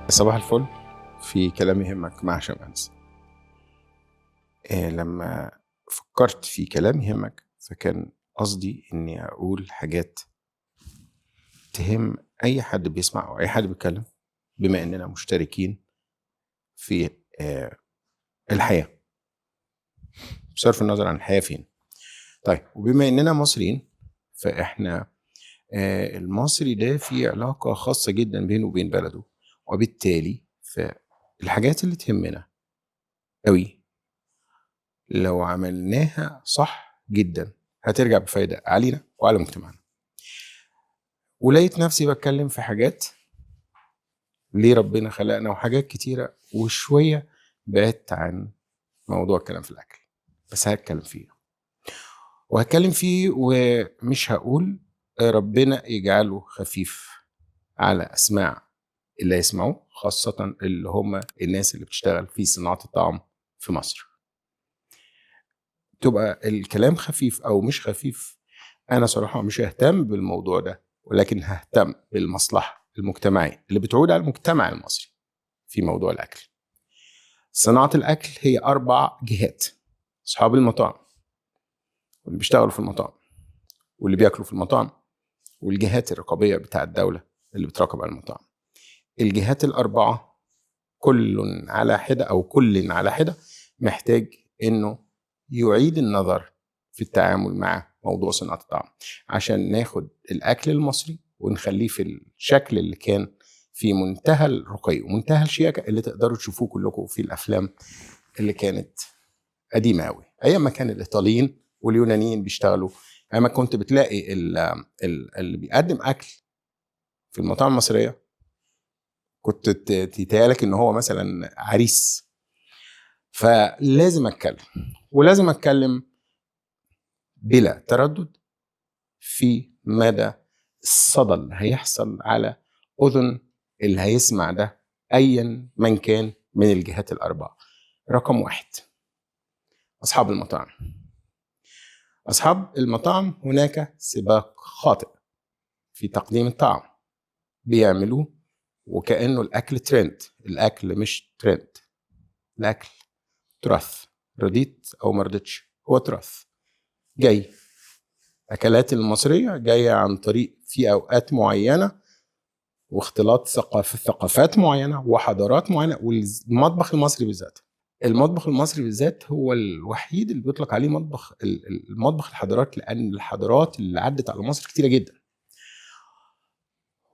صباح الفل. في كلام يهمك مع هشام أنس. لما فكرت في كلام يهمك فكان قصدي إني أقول حاجات تهم أي حد بيسمع أو أي حد بيتكلم، بما إننا مشتركين في الحياة بصرف النظر عن الحياة فين. طيب، وبما إننا مصريين فإحنا المصري ده في علاقة خاصة جدا بينه وبين بلده، وبالتالي فالحاجات اللي تهمنا قوي لو عملناها صح جدا هترجع بفايدة علينا وعلى مجتمعنا. ولقيت نفسي بتكلم في حاجات ليه ربنا خلقنا وحاجات كتيرة، وشوية بعدت عن موضوع الكلام في الأكل، بس هتكلم فيه وهتكلم فيه، ومش هقول ربنا يجعله خفيف على أسماع اللي يسمعوه، خاصة اللي هم الناس اللي بتشتغل في صناعة الطعام في مصر. تبقى الكلام خفيف أو مش خفيف، أنا صراحة مش ههتم بالموضوع ده، ولكن ههتم بالمصلحة المجتمعية اللي بتعود على المجتمع المصري في موضوع الأكل. صناعة الأكل هي 4 جهات: أصحاب المطاعم واللي بيشتغلوا في المطاعم واللي بياكلوا في المطاعم والجهات الرقابية بتاع الدولة اللي بتراقب على المطاعم. الجهات ال4 كل على حدة أو كل على حدة محتاج إنه يعيد النظر في التعامل مع موضوع صناعة الطعام عشان ناخد الأكل المصري ونخليه في الشكل اللي كان في منتهى الرقي ومنتهى الشياكة اللي تقدروا تشوفوه كلكم في الأفلام اللي كانت قديمة أوي، أيام ما كان الإيطاليين واليونانيين بيشتغلوا، أيام ما كنت بتلاقي اللي بيقدم أكل في المطاعم المصرية كنت تتهيألك إن هو مثلا عريس. فلازم أتكلم، ولازم أتكلم بلا تردد في مدى الصدى اللي هيحصل على أذن اللي هيسمع ده أيا من كان من الجهات ال4. رقم 1، أصحاب المطاعم. أصحاب المطاعم هناك سباق خاطئ في تقديم الطعام بيعملوه وكأنه الأكل ترند. الأكل مش ترند، الأكل تراث، رضيت أو ما رضيتش هو تراث جاي. أكلات المصرية جاية عن طريق في أوقات معينة واختلاط ثقافات معينة وحضارات معينة. والمطبخ المصري بالذات، المطبخ المصري بالذات هو الوحيد اللي بيطلق عليه مطبخ المطبخ الحضارات، لأن الحضارات اللي عدت على مصر كتيرة جدا،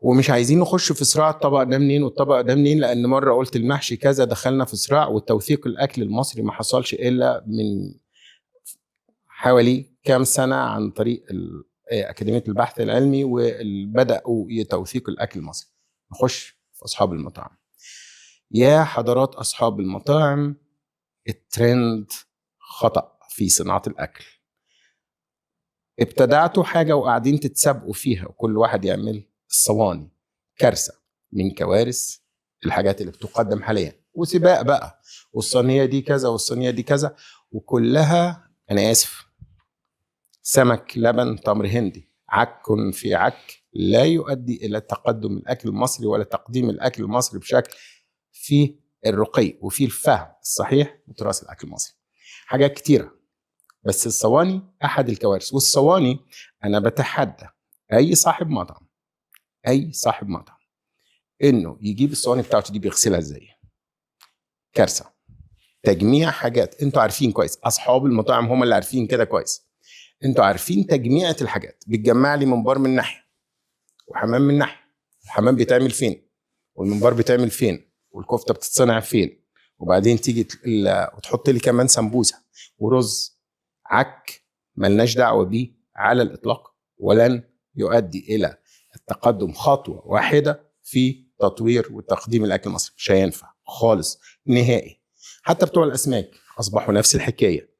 ومش عايزين نخش في صراع الطبق ده منين والطبق ده منين، لأن مرة قلت المحشي كذا دخلنا في صراع. والتوثيق الأكل المصري ما حصلش إلا من حوالي كام سنة عن طريق أكاديمية البحث العلمي، وبدأوا يتوثيق الأكل المصري. نخش في أصحاب المطاعم. يا حضرات أصحاب المطاعم، الترند خطأ في صناعة الأكل. ابتدعتوا حاجة وقاعدين تتسابقوا فيها وكل واحد يعمل الصواني. كارثة من كوارث الحاجات اللي بتقدم حاليا، وسباق بقى، والصينية دي كذا والصينية دي كذا، وكلها أنا آسف سمك لبن تمر هندي، عك في عك، لا يؤدي إلى تقدم الأكل المصري ولا تقديم الأكل المصري بشكل فيه الرقي وفيه الفهم الصحيح لتراث الأكل المصري. حاجات كتيرة، بس الصواني أحد الكوارث. والصواني أنا بتحدى أي صاحب مطعم، أي صاحب مطعم إنه يجيب الصواني بتاعته دي بيغسلها إزاي. كارثة. تجميع حاجات أنتوا عارفين كويس، أصحاب المطاعم هم اللي عارفين كده كويس. أنتوا عارفين تجميعة الحاجات، بتجمع لي منبار من ناحية وحمام من ناحية، الحمام بيتعمل فين والمنبار بيتعمل فين والكفتة بتتصنع فين، وبعدين تيجي وتحط لي كمان سمبوسة ورز. عك ملناش دعوة بيه على الإطلاق، ولن يؤدي إلى التقدم خطوة واحدة في تطوير وتقديم الأكل المصري. مش هينفع خالص نهائي. حتى بتوع الأسماك أصبحوا نفس الحكاية،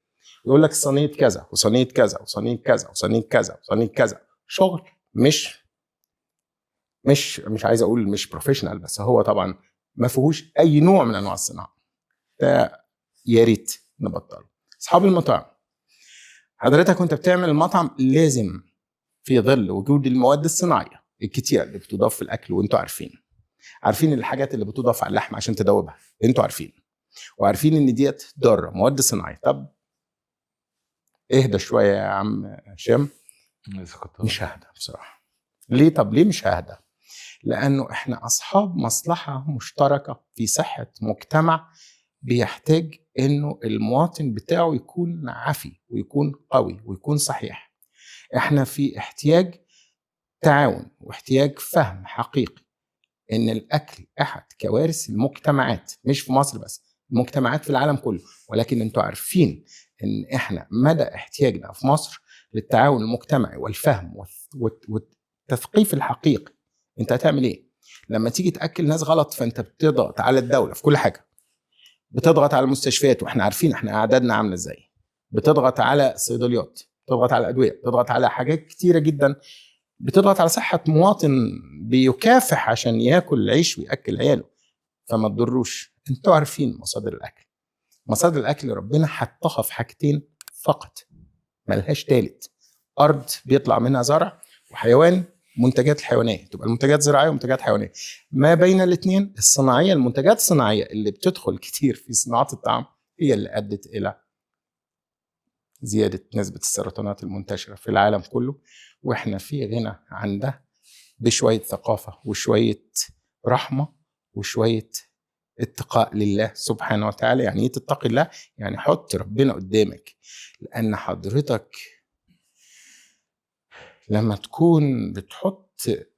يقول لك صينية كذا وصينية كذا وصينية كذا وصينية كذا وصينية كذا. شغل مش مش مش عايز أقول مش professional، بس هو طبعا ما فيهوش أي نوع من أنواع الصناعة. ده يا ريت نبطله. أصحاب المطاعم، حضرتك وأنت بتعمل المطعم لازم في ظل وجود المواد الصناعية الكتيرة اللي بتضاف في الأكل، وأنتوا عارفين، عارفين الحاجات اللي بتضاف على اللحمة عشان تدوبها، انتوا عارفين، وعارفين ان ديت ضارة، مواد صناعية. طب اهدى شوية يا عم هشام. مش ههدى بصراحة. ليه؟ طب ليه مش ههدى؟ لانه احنا اصحاب مصلحة مشتركة في صحة مجتمع بيحتاج انه المواطن بتاعه يكون عافي ويكون قوي ويكون صحيح. احنا في احتياج تعاون واحتياج فهم حقيقي ان الاكل احد كوارث المجتمعات، مش في مصر بس، المجتمعات في العالم كله. ولكن انتوا عارفين ان احنا مدى احتياجنا في مصر للتعاون المجتمعي والفهم والتثقيف الحقيقي. انت هتعمل ايه لما تيجي تاكل ناس غلط؟ فانت بتضغط على الدولة في كل حاجة، بتضغط على المستشفيات واحنا عارفين احنا اعدادنا عامله ازاي، بتضغط على الصيدليات، بتضغط على الادوية، بتضغط على حاجات كتيرة جدا، بتضغط على صحة مواطن بيكافح عشان ياكل العيش وياكل عياله. فما تضروش. انتوا عارفين مصادر الاكل. مصادر الاكل ربنا حطها في حاجتين فقط، ملهاش تالت: ارض بيطلع منها زرع، وحيوان، منتجات الحيوانية، تبقى المنتجات زراعية ومنتجات حيوانية. ما بين الاثنين الصناعية، المنتجات الصناعية اللي بتدخل كتير في صناعة الطعام هي اللي ادت الى زيادة نسبه السرطانات المنتشرة في العالم كله. واحنا في غنى عن ده بشوية ثقافة وشوية رحمه وشوية اتقاء لله سبحانه وتعالى. يعني ايه تتقي الله؟ يعني حط ربنا قدامك. لان حضرتك لما تكون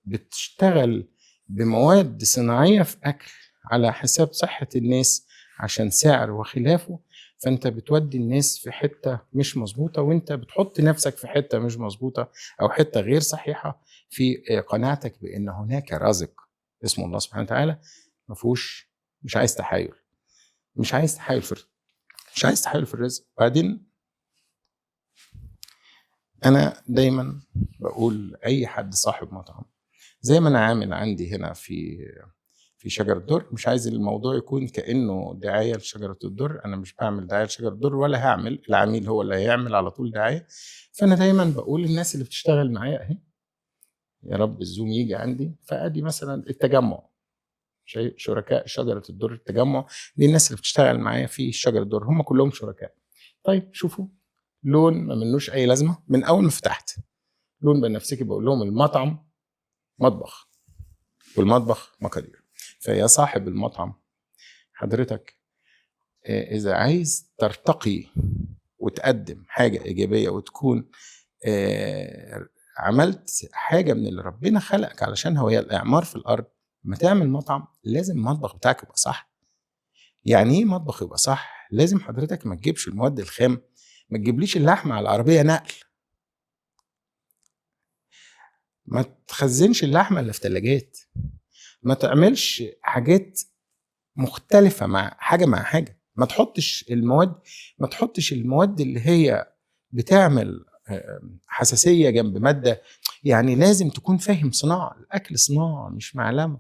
بتشتغل بمواد صناعية في أكل على حساب صحة الناس عشان سعر وخلافه، فأنت بتودي الناس في حتة مش مظبوطة، وأنت بتحط نفسك في حتة مش مظبوطة أو حتة غير صحيحة في قناعتك بأن هناك رازق اسمه الله سبحانه وتعالى. مفهوش، مش عايز تحايل، مش عايز تحايل في، مش عايز تحايل في الرزق. بعدين أنا دايما بقول أي حد صاحب مطعم، زي ما أنا عامل عندي هنا في شجرة الدر، مش عايز الموضوع يكون كأنه دعاية لشجرة الدر. أنا مش بعمل دعاية لشجرة الدر ولا هعمل، العميل هو اللي هيعمل على طول دعاية. فأنا دايما بقول للناس اللي بتشتغل معايا أهي، يا رب الزوم يجي عندي، فأدي مثلا التجمع، شركاء شجرة الدر التجمع، دي الناس اللي بتشتغل معايا في شجرة الدر، هم كلهم شركاء. طيب شوفوا لون ما منوش اي لازمه من اول ما فتحت، لون بنفسجي، بقول لهم المطعم مطبخ والمطبخ مقادير. فيا صاحب المطعم حضرتك اذا عايز ترتقي وتقدم حاجة ايجابية وتكون عملت حاجة من اللي ربنا خلقك علشانها وهي الاعمار في الارض، لما تعمل مطعم لازم المطبخ بتاعك يبقى صح. يعني ايه مطبخ يبقى صح؟ لازم حضرتك ما تجيبش المواد الخام، ما تجيبليش اللحمة على العربية نقل، ما تخزنش اللحمة اللي في ثلاجات، ما تعملش حاجات مختلفة مع حاجة مع حاجة، ما تحطش المواد، ما تحطش المواد اللي هي بتعمل حساسية جنب مادة. يعني لازم تكون فاهم صناعة الاكل، صناعة مش معلمه،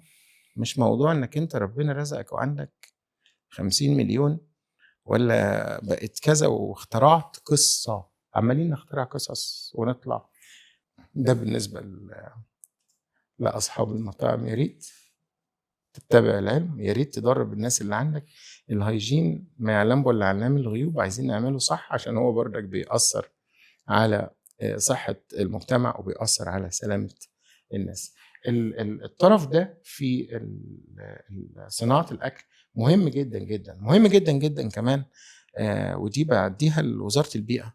مش موضوع انك انت ربنا رزقك وعندك 50 مليون ولا بقت كذا واخترعت قصة، عمالين نخترع قصص ونطلع. ده بالنسبة لأصحاب المطاعم، يا ريت تتبع العلم، يا ريت تدرب الناس اللي عندك. ال hygiene ما يعلم ولا علام الغيوب، عايزين نعمله صح عشان هو بردك بيأثر على صحة المجتمع وبيأثر على سلامة الناس. الطرف ده في صناعة الأكل مهم جدا جدا، مهم جدا جدا كمان. ودي بعديها لوزارة البيئة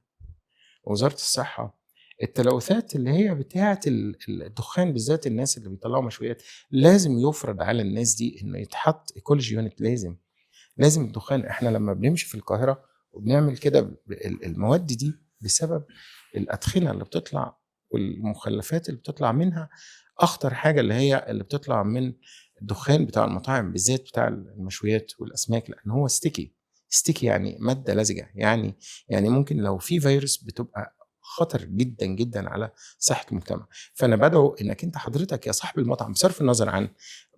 ووزارة الصحة. التلوثات اللي هي بتاعة الدخان بالذات، الناس اللي بيطلعوا مشويات لازم يفرض على الناس دي انه يتحط ecology unit. لازم الدخان، احنا لما بنمشي في القاهرة وبنعمل كده المواد دي بسبب الأدخنة اللي بتطلع والمخلفات اللي بتطلع منها، أخطر حاجة اللي هي اللي بتطلع من الدخان بتاع المطاعم بالذات بتاع المشويات والأسماك، لأن هو sticky يعني مادة لزجة، يعني ممكن لو في فيروس بتبقى خطر جدا جدا على صحة المجتمع. فأنا بدعو إنك أنت حضرتك يا صاحب المطعم، بصرف النظر عن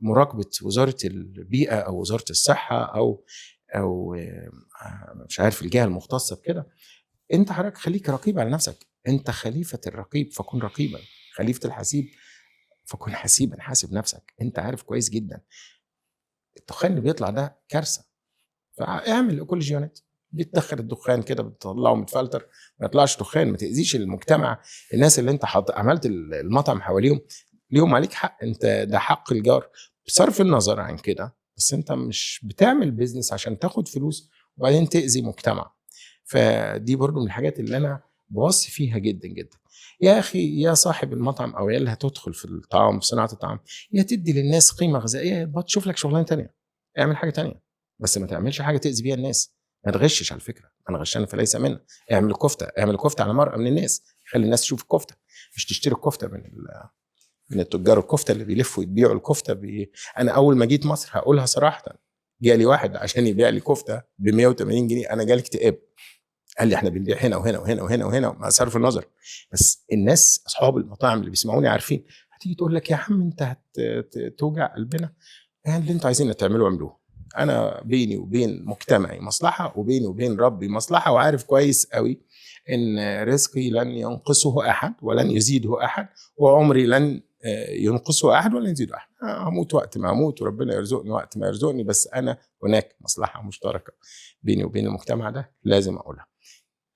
مراقبة وزارة البيئة أو وزارة الصحة أو مش عارف الجهة المختصة بكده، أنت حضرتك خليك رقيب على نفسك. أنت خليفة الرقيب فكن رقيبا، خليفة الحسيب فكن حسيبا، حاسب نفسك، انت عارف كويس جدا الدخان اللي بيطلع ده كارثة. فاعمل ecology unit بتدخل الدخان كده، بتطلعه متفلتر، ما يطلعش دخان، ما تاذيش المجتمع. الناس اللي انت عملت المطعم حواليهم ليهم عليك حق، انت ده حق الجار بصرف النظر عن كده، بس انت مش بتعمل business عشان تاخد فلوس وبعدين تاذي مجتمع. فدي برضو من الحاجات اللي انا بوصي فيها جدا جدا. يا اخي يا صاحب المطعم او يا اللي هتدخل في الطعام، في صناعة الطعام، يا تدي للناس قيمة غذائية، يا تشوف لك شغلانة تانية، اعمل حاجة تانية، بس ما تعملش حاجة تاذي بيها الناس. ما تغشش على فكرة، انا غشان فليس منا. اعمل كفته، اعمل كفته على مرأة من الناس، خلي الناس تشوف الكفتة، مش تشتري الكفتة من التجار الكفتة اللي بيلفوا يبيعوا الكفتة. انا اول ما جيت مصر هقولها صراحة، جالي واحد عشان يبيع لي كفته ب 180 جنيه، انا جالي اكتئاب. قال لي احنا بنبيع هنا وهنا وهنا وهنا وهنا، مع صرف النظر، بس الناس اصحاب المطاعم اللي بيسمعوني عارفين، هتيجي تقول لك يا عم انت هتوجع قلبنا، يعني اللي انتوا عايزين تعملوه اعملوه. انا بيني وبين مجتمعي مصلحة، وبيني وبين ربي مصلحة، وعارف كويس قوي ان رزقي لن ينقصه احد ولن يزيده احد، وعمري لن ينقصه احد ولن يزيده احد. هموت وقت ما اموت، وربنا يرزقني وقت ما يرزقني، بس انا هناك مصلحة مشتركة بيني وبين المجتمع ده لازم اقولها.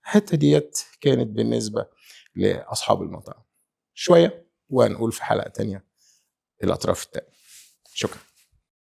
الحتة ديت كانت بالنسبة لاصحاب المطاعم شوية، وهنقول في حلقة تانية الاطراف التانية. شكرا.